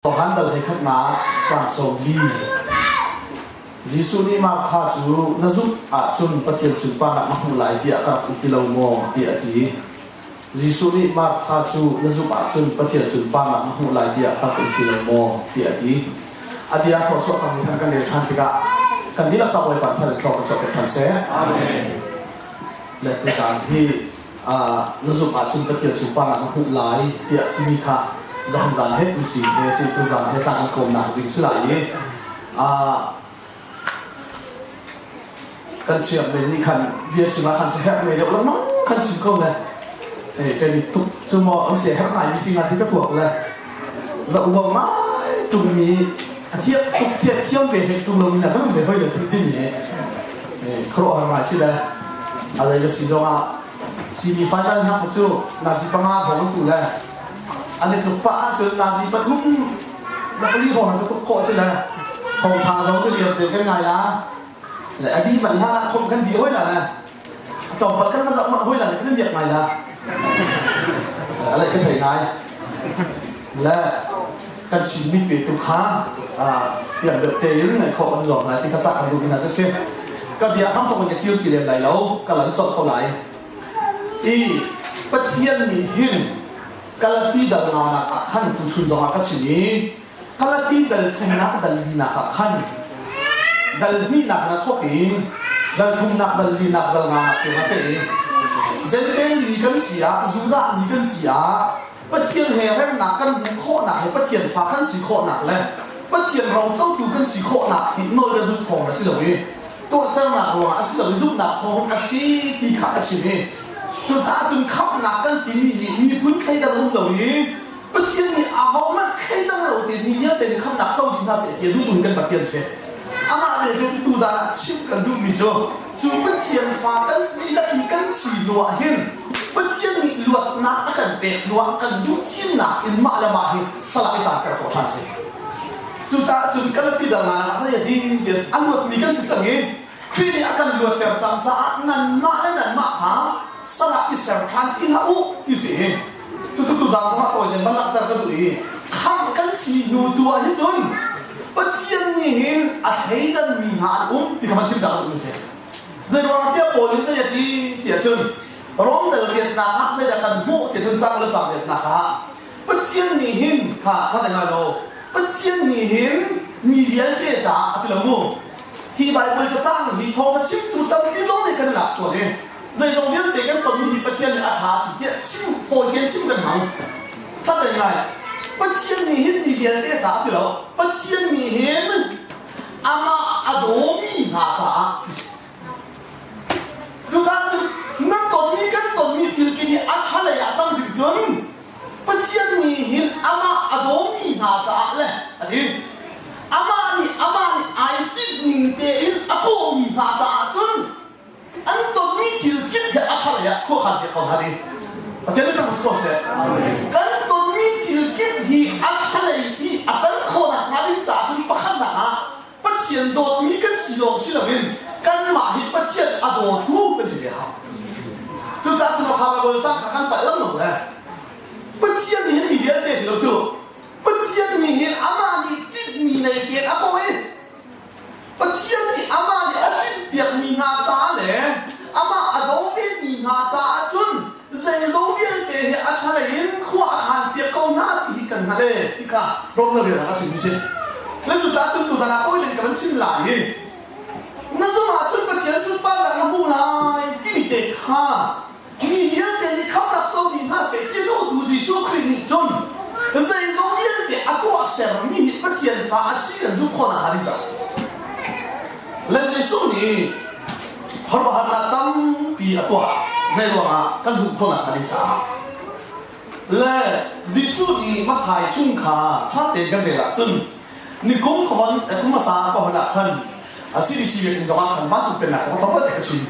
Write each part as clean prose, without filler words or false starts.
Johan dal hleikhatnak caang 40. Jesuh nih Martha cu na zumh ahcun Pathian sunparnak na hmuh lai tiah ka rak in ti lo maw tiah a ti. Jesuh nih Martha cu na zumh ahcun Pathian sunparnak na hmuh lai tiah ka rak in ti lo maw tiah a ti. A bia thawchuah cangmi than kan rel ṭhan tikah kan dihlak sa Bawipa than in thlawh kan chuah piak ṭhan seh. Amen. Le tuzaan hi na zumh ahcun Pathian sunparnak na hmuh lai tiah timi kha zan zan he tu cing he si tu zan he tlang an kawmnak ding si lai i kan chiam men nih khan bia chim ah khan si herh me deuh lengmang kan chim ko le kan i tuk cu maw an si herh ngai mi si nga thi ka tuak le za uang ngai tung mi a thiam tuk thiam thiam ve he tung lo mi na kan ve hoi le thi ti mi khuaruahhar ngai si le a zei le si zong ah simi final hna kha cu nazi panga hrawng an tu le an i tluk pah ahcun nazi pathum na pali hrawng cu tuk khawh si le thawngtha zong tu liam te kan ngai la le a di manh hlan ah khom kan di hoi la le a tlawmpal kan ma zoh hoi la le kan biak ngai la a le ka thei ngai le kan Chinmi te tu kha fiang deuh tein ngaih khawh kan zuam lai ti kha cah kan duh mi hna cu si. Ka bia ham thawk in ka kir ti lem lai lo, ka lan colh ko lai. I Pathian nih hin Galati dal nga nak ah khan tuchun zong ah ka chim i Galati dal thumnak dal linak ah khan dal hnihnak na thawk i dal thumnak dal linak dal nga nak tiang a peh i Jentail mi kan si ah Judah mi kan si ah Pathian he remnak kan hmuh khawhnak le Pathian fa kan si khawhnak le Pathian rocotu kan si khawhnak hi nawl le zumh thawng a si lo i tuahsernak ruangah a si lo i zumhnak thawng a si ti kha a chim i cucaah cun khamhnak kan timi hi miphun thleidan um lo i Pathian nih ahohmanh thleidang lo tein mi vialte nih khamhnak co dih hna seh ti a duhtu hi kan Pathian si. Amah belte cu tuzaan ah chim kan duhmi cu cu Pathian fa kan dihlak i kan si hnu ah hin Pathian nih luatnak a kan pek hnuah kan duh thimnak in mah le mah hi salak i taanter khawh ṭhan si. Cucaah cun Galati dal nganak ah zei a ding tiah a luatmi kan si cang i Khrih nih a kan luatter cang caah nanmah le nanmah kha salah i ser ṭhan ti hlah u ti si hi. Cucu tuzaan zongah tawi in van langhter ka duh i khamh kan si hnu tu ah hin cun Pathian nih hin a thleidanmi hna an um ti kha van chim ta ka duh mi si. Zeiruang tiah Paul in zei a ti tiah cun Rom dal riannak ah zeidah kan hmuh ti cun cang le cang riannak ah Pathian nih hin kha ka ngai lo Pathian nih hin mi vialte caah a ti lo mu hi Bible cacang hi thawng a chimtu tampi zong nih kan i lak sual i zeizong vialte kan tonmi hi Pathian nih a ṭha ti tiah chim fawi tein chim kan hmang ṭhat ngai Pathian nih hin mi vialte caah a ti lo Pathian nih hin amah a dawmi hna caah Cucaah cun na tonmi kan tonmi thil ki nih a ṭhalei ah cang ding cun Pathian nih hin amah a dawmi hna caah le a ti. Amah nih amah nih ai tinh ning tein a kawhmi hna caah cun an tonmi thil kip hi a ṭhalei ah khuakhan piak ko hna ti. Pathian nih cang si ko seh. Kan tonmi thil kip hi a ṭhalei i a can khawhnak hnga ding caah cun pakhatnak ah Pathian dawtmi kan si lawng si loin kanmah hi Pathian a dawtu kan si ve hau. Cucaah cun kha Baibal sang kha kan palh lengmang le Pathian nih hin mi vialte ti lo cu Pathian nih hin amah nih tinhmi nei tein a kawh i Pathian nih amah nih a tinhpiakmi hna caah le amah a daw vemi hna caah cun zeizong vialte hi a ṭhalei in khua a khan piak ko hna ti hi kan hngalh e ti kha Rom na rian ah a chim si. Le cucaah cun tuzan ah kawi ka van chim lai i na zumh ahcun Pathian sunparnak na hmuh lai timi te kha mi vialte nih khamhnak co dih hna seh ti a duhtu Jesuh Khrih nih cun zeizong vialte a tuah sermi hi Pathian fa a si kan zumh khawh nakhnga ding caah a si. Le Jesuh nih khuaruahharnak tampi a tuah zei ruangah kan zumh khawhnak hnga ding caah le Jesuh nih Matthai chung kha ṭha tein kan rel ahcun nikum ka hon kum hmasa ka hon ah khan a CDC biakinn zongah khan vancung pennak kong tlawmpal te ka chim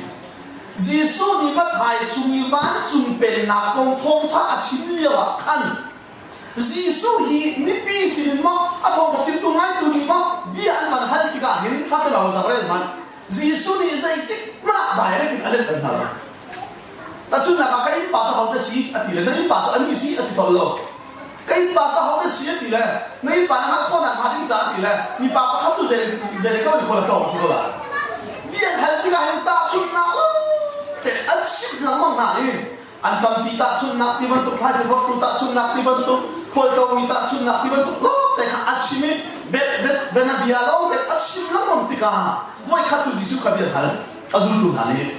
Jesuh nih Matthai chung i vancung pennak kong thawngṭha a chim lio ah khan Jesuh hi mipi sinin maw a thawngṭha chimtu ngaitu nih maw bia an van hal tikah hin ṭha te lo zak rel hmanh Jesuh nih zeitik hmanh ah direct in a let hna lo. Tahchunhnak ah ka innpa cu ahodah si a ti le na innpa cu ani si a ti colh lo. Ka innpa ca ho na si a ti le na innpa na hngalh khawhnak hnga ding ca a ti le mipa pakhat cu Jericho in khual a tlawng cu ko lai. Bia an hal tikah hin tahchunhnak te an chimh lengmang hna i an ṭamci tahchunhnak ti bantuk thlaici vorhtu tahchunhnak ti bantuk khualtlawngmi tahchunhnak ti bantuk lawngte kha a chim i bianabia lawngte a chim lengmang tikah voikhat cu Jesuh kha bia an hal a zultu hna nih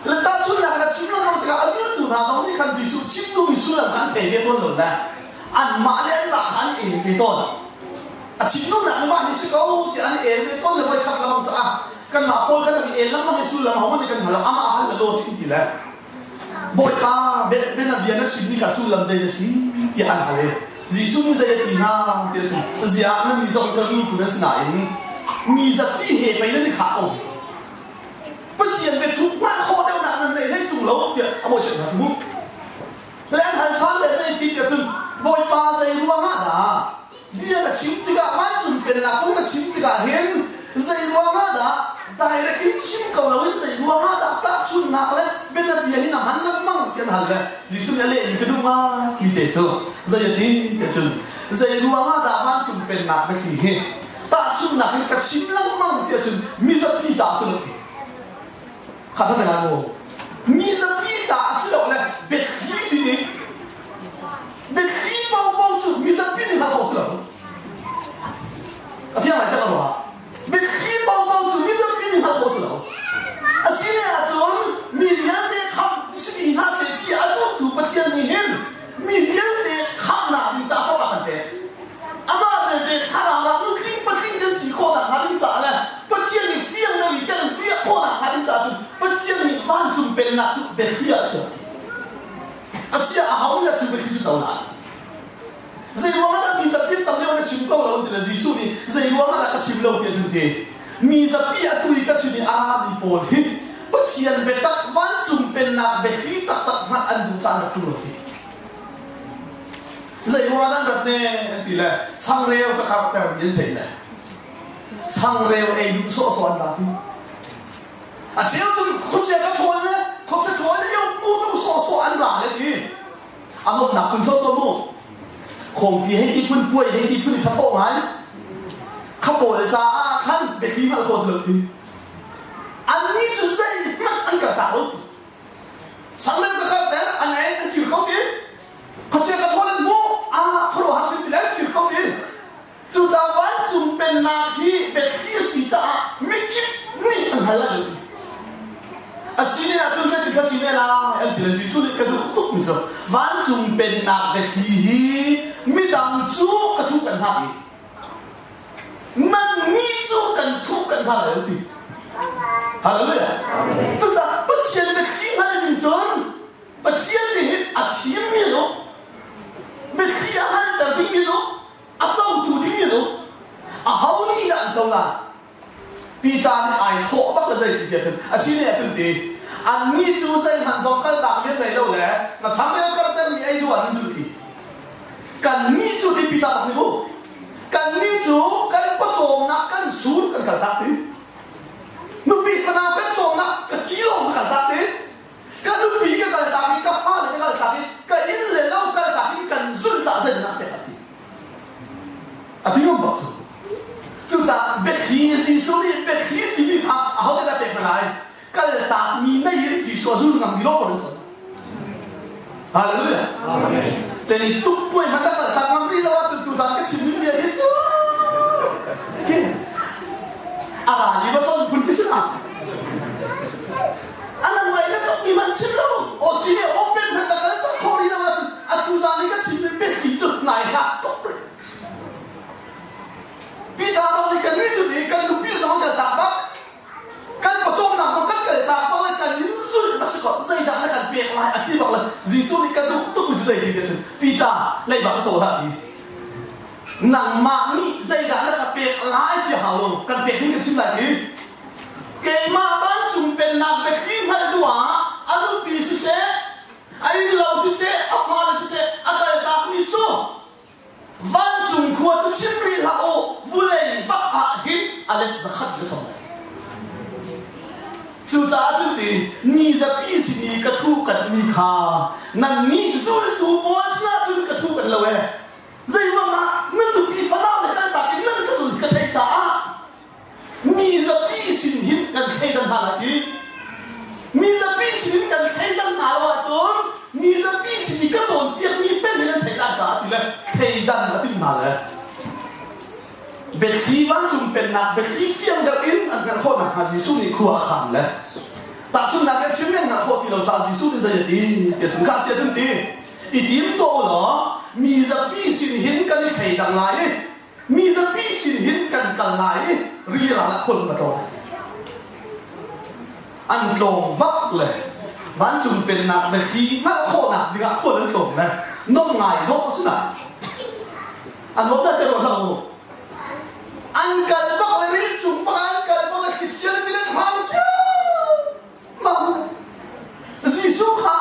Le tahchunhnak na chim lengmang tikah a zultu hna zong nih khan Jesuh chim duhmi sullam kha an thei ve tawn lo le anmah le anmah kha an el ve tawn. A chim duhnak nih mah hi si ko tiah an el ve tawn le voikhat lamang caah kanmah pawl kan i el lengmang i sullam ho nih kan hngal amah hal le daw si ti le Bawipa bianabia na chimmi kha sullam zei na si tiah an hal i Jesuh nih zei a ti hna tiah cun ziah nan nih zong ka zultu nan si nain mi zapi he pei nan i khah ko Pathian biathup hngalh khawh deuhnak nan nei hlei tung lo tiah a mawhchiat hna cu mu. Le an hal ṭhan le zei ti tiah cun Bawipa zei ruangah dah bia na chim tikah vancung pennak kong na chim tikah hin zei ruangah dah direct in chim ko loin zei ruangah dah tahchunhnak le bianabia hi na hman lengmang ti an hal le Jesuh nih a lehmi ka duh ngai mi te cu zei a ti tiah cun zei ruangah dah vancung pennak biathli hi tahchunhnak in ka chim lengmang ti ahcun mizapi caah si lo ti kha na ngai maw mizapi caah si lo le biathli si ti biathli popo cu mizapi nih hngalh khawh si lo a fiang lai tak ruah biathli popo cu mizapi nih hngalh khawh si lo a si ne ahcun mi vialte khamh si hna seh ti a duhtu Pathian nih hin mi vialte khamhnak ding caah fapa kan pek Amah belte thlarau ah nutling patling kan si khawhnak hnga ding caah le Pathian nih fiang deuh in kan hriah khawhnak hnga ding caah cun Pathian nih vancung pennak cu biathli ah a chiah ti. A sia a hau nih cu biathli cu cohlan. Zei ruangah dah mi zapi tam deuh na chim ko lo ti le Jesuh nih zei ruangah dah ka chim lo ti cun ti. Mi zapi atu i ka sin i a rami pawl hi Pathian biatak vancung pennak biathli taktak hngalh an duh caan rak ṭu lo ti. Zei ruang an rat ne an ti le changreu ka karhter mi an theih le changreu ei duh sawhsawh an ra ti. A cheu cun khuachia ka ṭhawl le khuachia ṭhawl le io mu duh sawhsawh an ra le ti. A nuamhnak phun sawhsawh mu. Khawngpi hei ti phun puai hei ti phun i thathawh ngai. Kha pawl caah khan biathli hmanh kho si lo ti. Annih cu zeihmanh an kan tak lo ti. Changreu ka karhter an ei an kir ko ti. Khuachia ka thawl an hmuh ah khuaruahhar sin ti le an kir ko ti. Cucaah vancung pennak hi biathli a si caah mikip nih an hngal lai lo ti. A si ne ahcun zeitin kha si ne lai an ti le Jesuh nih ka duh tukmi cu vancung pennak biathli hi midang cu ka thuh kan hngak i Nannih cu kan thuh kan hna lai ti. Hallelujah. Cucaah Pathian biathli hngal ding cun Pathian nih hin a thimmi nu biathli a hngalter dingmi nu a cotu dingmi nu a ho nih dah an co lai? Peter nih ai thawh bak le zei ti tiah cun a si ne ahcun ti annih cu zeihmanh zong kaltak mi an nei lo le na changreu karter mi ei duh ah an zul ti kannih cu ti Peter bak nih mu kannih cu kan pawcawmnak kan sur kan kaltak ti nupi fanau kan cawmnak ka thi lawng ka kaltak ti ka nupi ka kaltak i ka fale ka kaltak i ka inn le lo kaltak in kan zul cah zeinak pek a ti A ti ngam bak cu. Cucaah biathli Jesuh nih biathli timi kha ahote dah pek hna lai? Kaltakmi nei in Jesuh a zul ngammi lawng an cang. Hallelujah. Teni tuk puai hmanh na kaltak ngam rih lo ahcun tuzan ka chimmi bia hi cu khi a rali va son phun khi si na. Alang ngai na tuk mi hmanh chim lo. Australia Open hmanh na kal tak khawh rih lo ahcun atu zan i ka chimmi biathli cu nai hlah tuk rih. Peter bang nih kan nih cu nih kan nupi le zong kan tak bak. Kan pawcawmnak zong kan kal tak bak le kan in zulh ka si ko zeidah na kan pek lai a ti bak le Jesuh nih ka duh tuk mi cu zei ti ti cun Peter leiba ka caw hlah ti. Nangmah nih zeidah na ka pek lai ti hau lo kan pek ding kan chim lai ti. Keimah vancung pennak biathli hngalh duh ah a nupi siseh, a innlo siseh, a fale siseh a kaltakmi cu vancung khua cu chim rih hlah u, vulei bak ah hin a let zakhat ka som lai. Cucaah cun ti mi zapi sin i ka thuh katmi kha nannih zultu. Zultu pawl sinah cun ka thu kan lo ee. Zeiruang ah nan nupi fanau le kaltak in nan ka zul ka theih caah mi zapi sin hin kan thleidan hna lai ti. Mi zapi sin in kan thleidan hna lo ahcun mi zapi sin i ka cawnpiakmi pen hin an theih lai caah ti le thleidan a timh hna le biathli vancung pennak biathli fiang deuh in an hngalh khawh nakhnga Jesuh nih khua a khaan le tahchunhnak in chim an hngalh khawh ti lo caah Jesuh nih zei a ti ti cun kha si ahcun ti i tim tuah u law mi zapi sin hin kan i thleidang lai i mi zapi sin hin kan kal lai i rili ral ah khual kan tlawng lai an tlawng bak le vancung pennak biathli hngalh khawhnak dingah khual an tlawng le nom ngai dawh si na An nuam dah ti ruah hlah u. An kal bak le ril cung bak an kal bak le thlichia le tilet hmang cio mang. Jesuh kha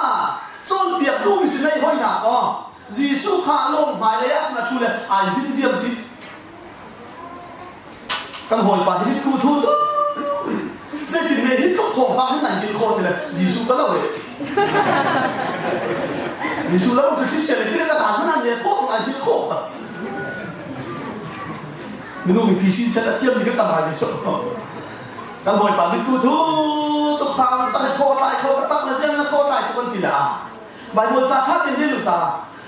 cawnpiak duhmi cu nei hoi hna kaw Jesuh kha lawng hmailei ah cun a ṭhu le ai bin diam ti. Kan hawipa hi mitku thu tu zeitin me hi tluk thawngpang hin nan bil khawh ti le Jesuh ka lo e. Jesuh lo cu thlichia le thil ka daan man an ne thawng an hil khawh kha. Minung mipi sin set a thiam mi kan tam ngai so. Kan hawipa mitku thu tuk sang tak thaw tlai kho tak le ziang na thaw tlai tuk an ti le a. Bible ca tha ten lu ca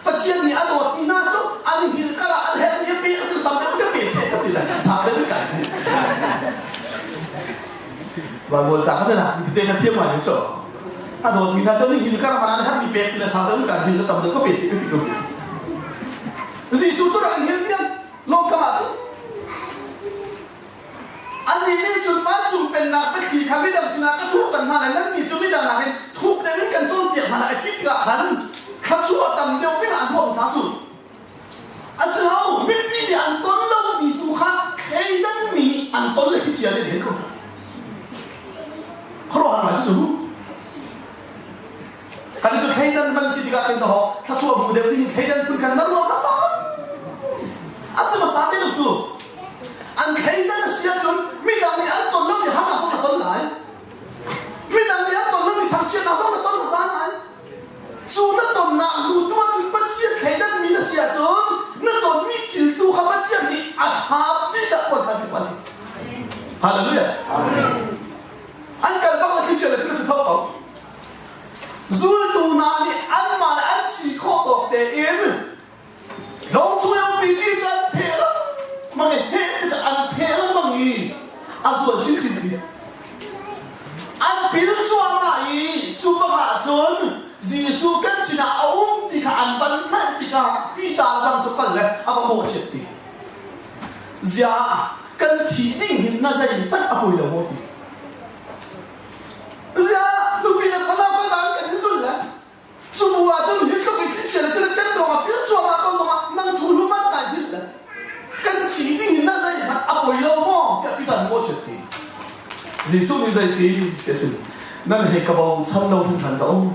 Pathian nih a dawtmi hna cu an i hngilh kar ah an herhmi a pe a tam deuh ka pe seh ka ti le sang deuh kai Bible ca kha na mi tete na thiam ngai so a dawtmi hna cu an i hngilh kar ah an herhmi pek ti le sang deuh kai hngilh tam deuh ka pe seh ka ti ko Jesuh cu rak hngilh diam lawng kam ah cun Annih nih cun vancung pennak biathli kha midang sinah ka thuhter hna lai, nannih cu midang nakin thuk deuh in kan cawnpiak hna lai ti tikah khan thluachuah tam deuh dingah an ruah hmasa cu. A si lo, mipi nih an ton lomi tu kha thleidanmi nih an ton le thlichia nih len ko hna. Khuaruahhar ngai cu. Kan cu thleidan van ti tikah kan ho thluachuah hmu deuh ding in thleidan phun khan na ruah hmasa. A si hmasa ti lo cu. An thleidan a si ahcun midang nih an ton lomi harnak zong na ton lai. Midang nih an ton lomi thangchiatnak zong na ton hmasa lai. Cu na tonnak hnu tu ahcun Pathian thleidan mi na si ahcun na tonmi thil tu kha Pathian nih a ṭha bik ah kuat hlan ti. Hallelujah. An kal bak le thlichia le thil cu tho ko. Zultu hna nih anmah le an si khawh tawk tein lawng chung i a ummi ti cu an pheh lengmang i heh ti cu an pheh lengmang i a zual chinchin ti. An pil cuahmah i cu bak ah cun Jesuh kan sinah a um ti kha an van hngalh tikah Peter le dang cu kal le a va mawhchiat ti. Ziah kan thih ding hin na zeihmanh a poi lo maw ti. Ziah nupi le fanau kan an kan i zul le cu bu ah cun hi tluk i thlichia le tilet kan lawng ah pil cuahmah ko zongah nang thu lum an kai hil le kan thi ding hin na zeihmanh a poi lo maw tiah Peter nih mawhchiat ti. Jesuh nih zei ti tiah cun nan hei ka bochan lo hringhran dah u.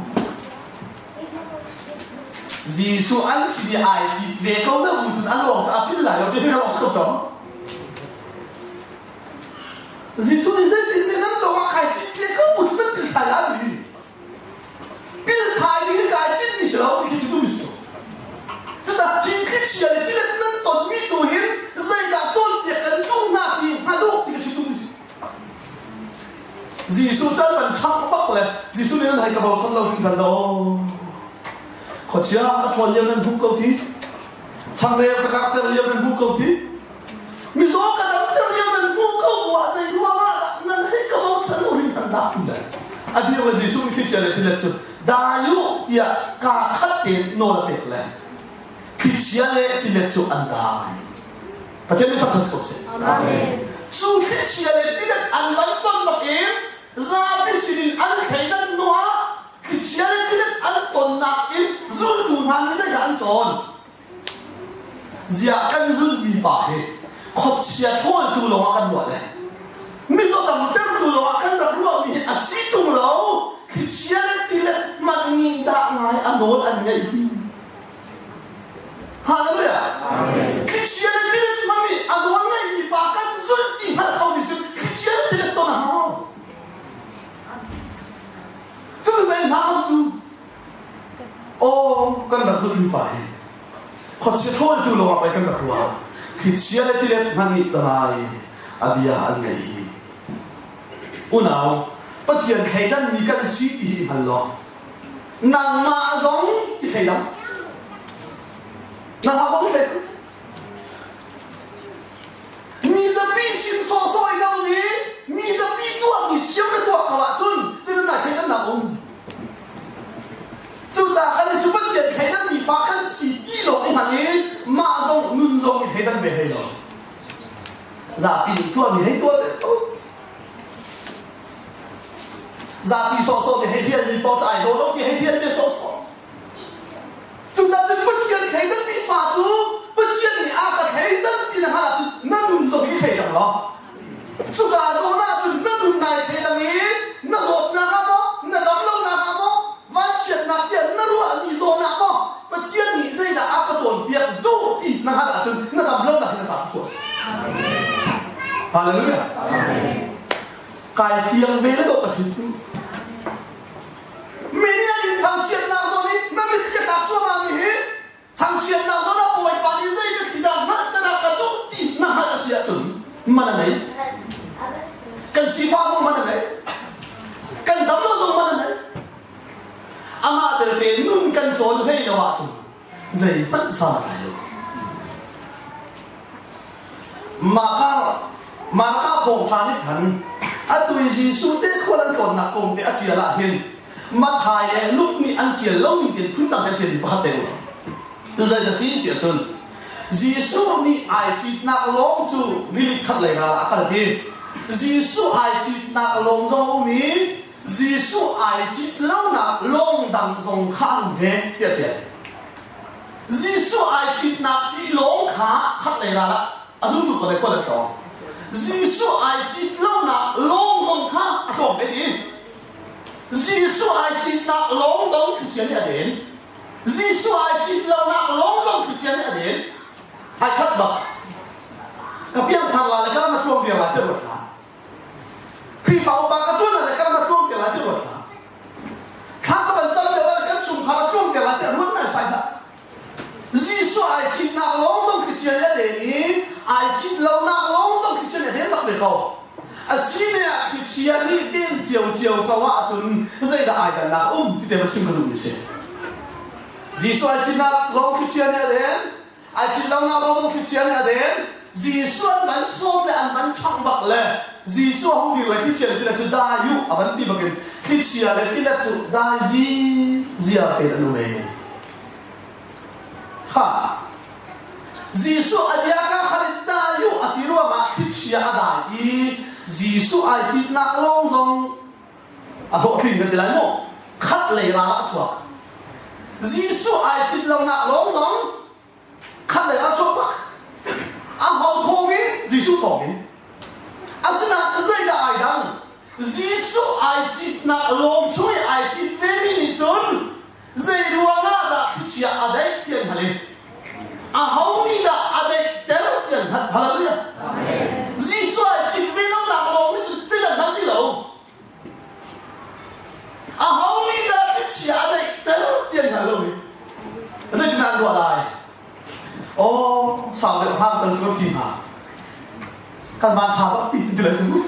Jesuh an sin i ai cit ve ko na bu cun an lawng cu a pil lai lo ti hi ka lawng si ko cang. Jesuh nih zeitin mi nan lawng ah kai cit ve ko bu cun nan pil thai la ti. Pil thai mi hi kai tinh mi si lo ti khi chim duhmi si cu. Cucaah hi thlichia le tilet nan tonmi tu hin zeidah cawnpiak kan duh hna ti hngalh u ti ka chim duhmi si. Jesuh cu an van ṭhangh bak le Jesuh nih nan hei ka bochan lo hringhran lo. Khuachia ka ṭhawn lio nan hmuh ko ti. Changreu ka kakter lio nan hmuh ko ti. Mizaw ka damter lio nan hmuh ko bu ah zei ruangah dah nan hei ka bochan lo hringhran dah ti le. A dir le Jesuh nih thlichia le tilet cu dai u tiah kaa khat tein nawl a pek le thlichia le tilet cu an dai. Pathian nih thangṭhat si ko seh. Amen. Cu thlichia le tilet an van ton bakin zapi sinin an thleidan hnuah thlichia le tilet an tonnak in zultu hna nih zeidah an cawn? Ziah kan zulhmi pa hi khuachia ṭhawltu lawngah kan ruah le mizaw damtertu lawngah kan rak ruahmi hi a si ṭung lo thlichia le tilet hmanh nih dah ngai a nawl an ngeih hi. Hallelujah. Thlichia le tilet hmami a nawl ngeimi pa kan zulh ti hngalh kho nih cun thlichia le tilet ton a hau. Cu mei hna cu aw kan rak zulh. pa hi khuachia ṭhawltu lawngah pei kan rak ruah. Thlichia le tilet hmanh nih tangai a bia an ngaih hi. Unau, Pathian thleidanmi kan si ti hi i hngal law nangmah zong i thleidang. Nangmah zong i thleidang. Mi zapi sin sawhsawh i lo i mi zapi tuahmi cio na tuah ko ahcun zeitindah thleidannak um? Cucaah kan cu Pathian thleidanmi fa kan si ti lawng i hmang i mah zong nun zong i thleidan ve hlei lo. Zapi nih tuahmi hei tuah ve ko. Zapi sawhsawh nih hei rianmi paoh cu ai daw lo ti hei rian te sawhsawh. Cucaah cun Pathian thleidanmi fa cu Pathian nih a ka thleidan ti na hngalh ahcun na nun zong hi thleidang law. Cuka zawn ahcun na nun nai thleidang i na zawtnak ah maw, na damlonak ah maw, vanchiatnak tiah na ruahmi zawn ah maw Pathian nih zeidah a ka cawnpiak duh ti na hngalh ahcun na damlonak hi na ca chuah. Hallelujah. Kai fiang ve le dawh ka chim. Mi nih an in thangchiatnak zawn i na mitthli a tlak cuahmah mi hi thangchiatnak zawn ah Bawipa nih zei biathli dah hngalhter a ka duh ti na hngalh a si ahcun man a nei. Kan sifah zong man a nei. Kan damlo zong man a nei. Amah belte nun kan cawn hlei lo ahcun zeihmanh san a tlai lo. Maka Marka thawngṭha nih khan atu i Jesuh te khual an tlawnnak kong te a ṭial ah hin Matthai le Luke nih an ṭial lo ning tiin phundang an ṭialmi pakhat te um. Cu zei a si tiah cun Jesuh nih ai citnak lawng cu rili khat lei ral ah a kal ti. Jesuh ai citnak lawng zong a um i Jesuh ai cit lonak lawng dang zong kha an um ve tiah a ṭial. Jesuh ai citnak ti lawng kha khatlei ral ah a zultu pawl he khual an tlawng. Jesuh ai cit lonak lawng zong kha a tlawng ve ti. Jesuh ai citnak lawng zong thlichia nih a den. Jesuh ai cit lonak lawng zong thlichia nih a den. Ai khat bak. Ka piangthar la le ka lam a tluang vial lai ti ruat hlah. Khrihfa upa ka ṭuan le ka ram a tluang te lai ti ruat hlah. Thla ka van cam deuh le kan chungkhar a tluang te lai ti ruat nai sai hlah. Jesuh ai citnak lawng zong Christian le den i ai cit lonak lawng zong Christian le den bak ve ko. A si ne ah Christian nih den cio cio ko ahcun zeidah ai dannak um ti te va chim ka duhmi si. Jesuh ai citnak lawng Christian nih a den, Ai cit lo nak lawng thlichia nih a den. Jesuh an van sawm le an van ṭhangh bak le Jesuh a hung dir le thlichia le tilet cu dai u a van ti bakin thlichia le tilet cu dai zi zia tein an um ee. Kha Jesuh a bia ka khan in dai u a ti ruangah thlichia a dai i Jesuh ai citnak lawng zong a hlawhtling kan ti lai maw? Khat lei ral ah a chuak. Jesuh ai cit lonak lawng zong khat lei ah chuak bak. A ho thawng in Jesuh thawng in. Asinain zeidah ai dang? Jesuh ai citnak lawng chung i ai cit vemi nih cun zei ruangah dah thlichia a daih ti an hngalh i aho nih dah a daihter ti an hngalh. Hallelujah. Jesuh ai cit ve lonak lawng nih cun zeidah hngal ti lo. Aho nih dah thlichia a daihter ti an hngal lo i zeitindah an ruah lai? Aw, sau deuh hram cang cu kan thi hnga. Kan van ṭha bak ti ti lai cu.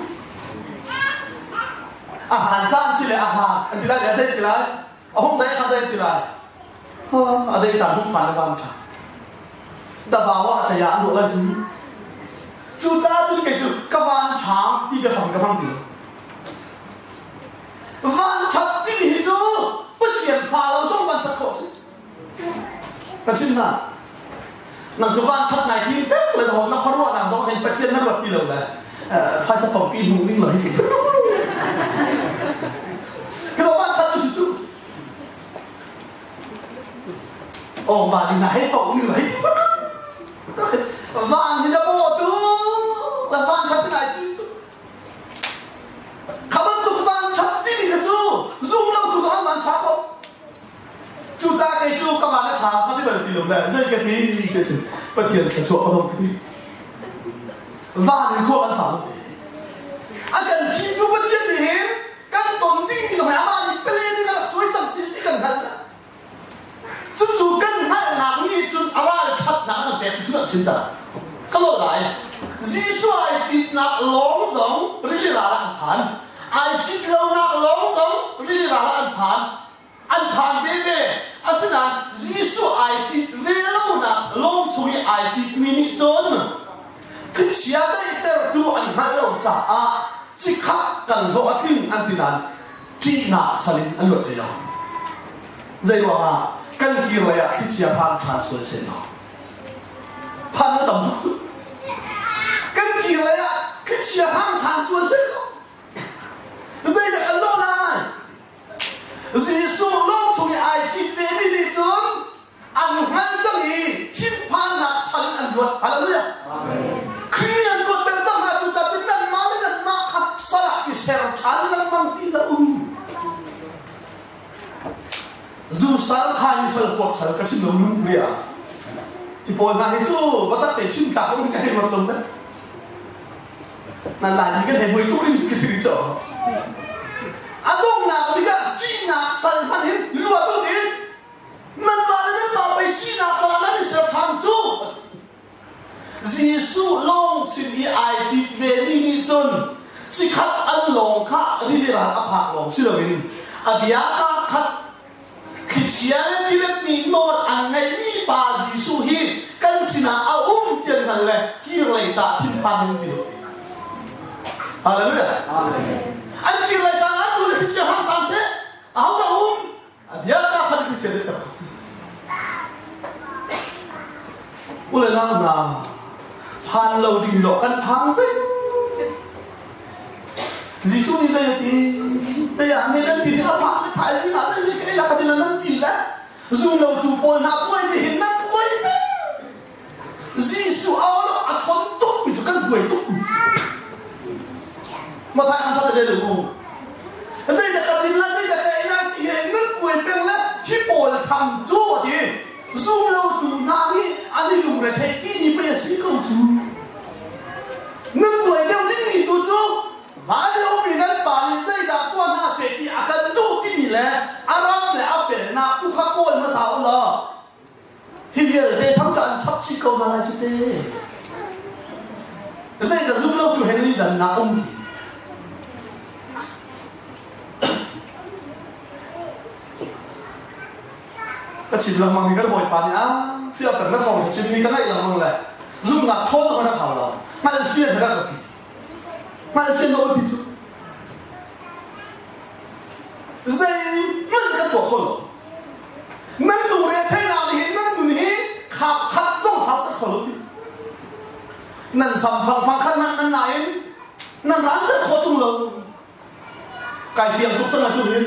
A hlan caan si le a hlan an ti lai le a zei ti lai? A hung dai kha zei ti lai? A dei caan hung phan le van ṭha. Dabawa a ṭai ah an ruah lai cu. Cucaah cun kei cu ka van ṭha ti biafang ka hmang ti lo. Vanṭhat timi hi cu Pathian fa lo zong vanṭhat khawh si. Ka chim hna. Nang cu vanṭhat nai tim pek le na khuaruahnak zong hin Pathian na ruat ti lo le phaisa thongpi hmuh ning lo hi ti. Khi lo vanṭhat cu si cu. Oh, van in na hei ko ning lo hi ti. Van hi na baw tu la vanṭhat nai tim tu. Kha bantuk vanṭhat timi kha cu zumlotu zong an van ṭha ko. Cucaah kei cu ka van a ṭha ka ti bal ti lo le zei ka ti ti cu Pathian thluachuah ka dong ka ti. Van in khua kan sau te. A kan thimtu Pathian nih hin kan ton dingmi zong hi amah nih pele nih ka rak suai cang chin ti kan hngalh. Cucu kan hngalh. nih cun a ral ṭhatnak an pek ti cu an chim cang. Ka lawh lai. Jesuh ai citnak lawng zong rili ral ah an phan. Ai cit lonak lawng zong rili ral ah an phan. An phan veve. Asinain Jesuh ai cit ve lonak lawng chung i ai citmi nih cun thlichia daihtertu an hngalh lo caah cikhat kan hlawh a tling an ti nain ṭihnak sal in an luat hlei lo. Zei ruangah kan kir lei ah thlichia phan ṭhan sual seh law phan a tam tuk cu. Kan kir lei ah thlichia phan ṭhan sual seh law zeidah kan lawh lai? Jesuh lawng chung i ai cit vemi nih cun an hngal cang i thinphannak sal in an luat. Hallelujah. Khrih an luatter cang hna cu ca cun nanmah le nanmah kha sal ah i ser ṭhan lengmang ti hlah u. Zu sal kha ni sal kuak sal ka chim lo nung ria. Hi pawl hna hi cu batak te chim tlak zong ka hei ruat lo ne. Nan Laimi kan hei buai tuk rin khi si cho. A donghnak bik ah ṭihnak sal hmanh hin luat u din. Nanmah le nanmah pei ṭihnak sal ah nan i ser ṭhan cu. Jesuh lawng sin i ai cit vemi nih cun cikhat an lawng kha rili ral a phak lawng si loin a bia kaa khat thlichia le tilet nih nawl an ngeihmi pa Jesuh hi kan sinah a um ti an hngal le kir lei ca thinphan in ti. Hallelujah. An kir lei ca an tu le thlichia hang than seh. Aho dah um? A bia ka khat thlichia le tak. Ule nau hna phan lo ding lo kan phang peng. Jesuh nih zei a ti? Zei ah mi nan ti a phak mi thai zing ah mi ka ila khatin nan ti le zum lo tu pawl hna puai mi hin nan puai peng. Jesuh au lo a chon tuk mi cu kan puai tuk mi. Mathai an that le lu. Zei dah ka tim lai zei dah ka ei lai ti he nan puai peng le hi pawl tham cu a ti. Zum lo tu hna nih an i lungre theih pi mi pei a si ko cu. Nan buai deuh dingmi tu cu van i ummi nan pa nih zeidah tuah hna seh ti a kan duh timi le a ram le a felnak tu kha kawl hmasa u law hi vialte thang ca an chap chih ko hna lai cu te. Zeidah zum lo tu he nan i dannak um ti? Ka chim lengmang i kan bawipa nih a fial peng na thawng chim mi ka ngaih lengmang le zumhnak thawn ka rak hau lo hngalh fian rak ka pi hngalh fian lo pi cu zeihmanh kan tuah kho lo nan lungre theihnak nih hin nan nun hi khap khat zong sau tat kho lo ti nan sam phang phang khat nan nan nain nan ran tat kho tung lo Kai fiang tuk cang atu hin.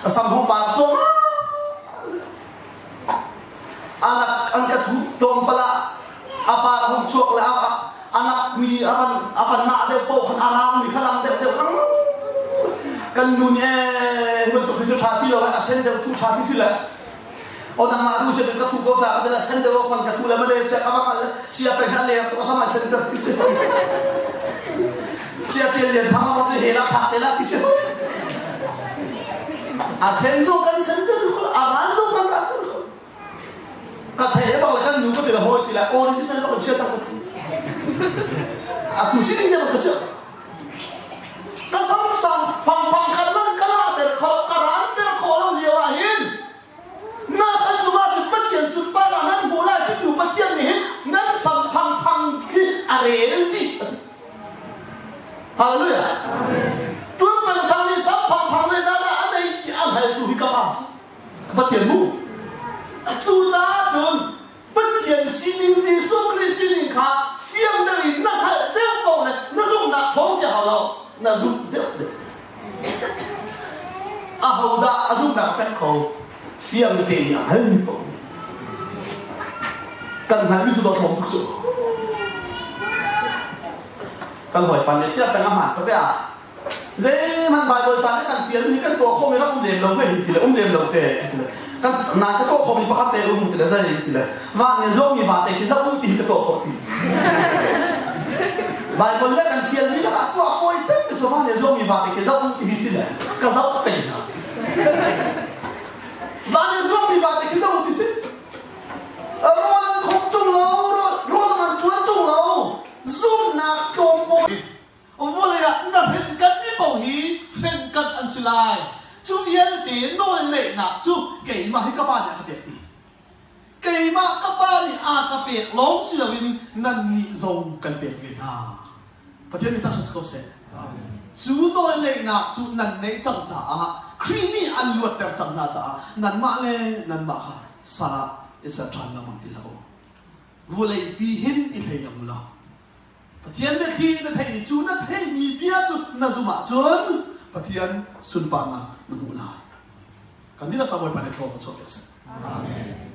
A sam hong par cawm anak an ka thu tlawm pala a par hong chuak le a anak mi a van a van na deuh po khan a rang mi kha lang deuh deuh lang kan nu nih eh bantuk hi cu tha ti lo a sen deuh thu tha ti si le o nangmah tu se ka thu ko cha ka la sen deuh fan ka thu le Malaysia ka va kal sia pe khan le to sama sen ter ti si sia tel lian thang ma he la thak te la ti si a sen zo kan sen ter a ran zo kan ran ka thei bang la kan nu ko ti la hoi ti la original ko chia chak a tu si ding ka chia ka sam sam phang phang khan man ka la ter kho ka ran ter kho lo lio ah hin na kan zung ah cun Pathian sunparnak nan hmuh lai titu Pathian nih hin nan sam phang phang khi a rel dih Hallelujah. Tuan peng thang nih sam phang phang zei dah a nei ti a hngaltu hi ka pa Pathian mu. Cucaah cun Pathian sining Jesuh Khrih sining kha fiang deuh in na hngalh deuh paoh le na zumhnak ṭhawng ti hau lo na zumh deuh deuh. Ahodah a zumhnak fek kho fiang tein a hngalmi paoh nih kan hngalhmi cu ṭhawng tuk cu. Kan hawipa nih sia peng a hmaan tuk ah zeihmanh Baibal ca nih kan fial mi kan tuah khawhmi rak um lem lo mei ti le um lem lo te ti le kan na ka tuah khawhmi pakhat te um ti le zei ti le van in zuangmi vate khi zoh um ti hi ka tuah khawh ti Baibal le kan fial mi lakah tuah fawi cem mi cu van in zuangmi vate khi zoh um ti hi si le ka zoh peng hna ti van in zuangmi vate khi zoh um ti si. lai. Cu vialte nawlneihnak cu keimah hi ka Pa nih a ka pek ti. Keimah ka Pa nih a ka pek lawng si loin nannih zong kan pek ve hna. Pathian nih thangṭhat si ko seh. Cu nawlneihnak cu nan neih cang caah Khrih nih an luatter cang hna caah nanmah le nanmah kha sal ah i ser ṭhan lengmang ti hlah u. Vawleipi hin i thleidang u law Pathian biathli na theih i cu na theihmi bia cu na zumh ahcun Pathian sunparnak na hmuh lai. Kan dihlak sa Bawipa nih thlawm a chuah piak seh. Amen.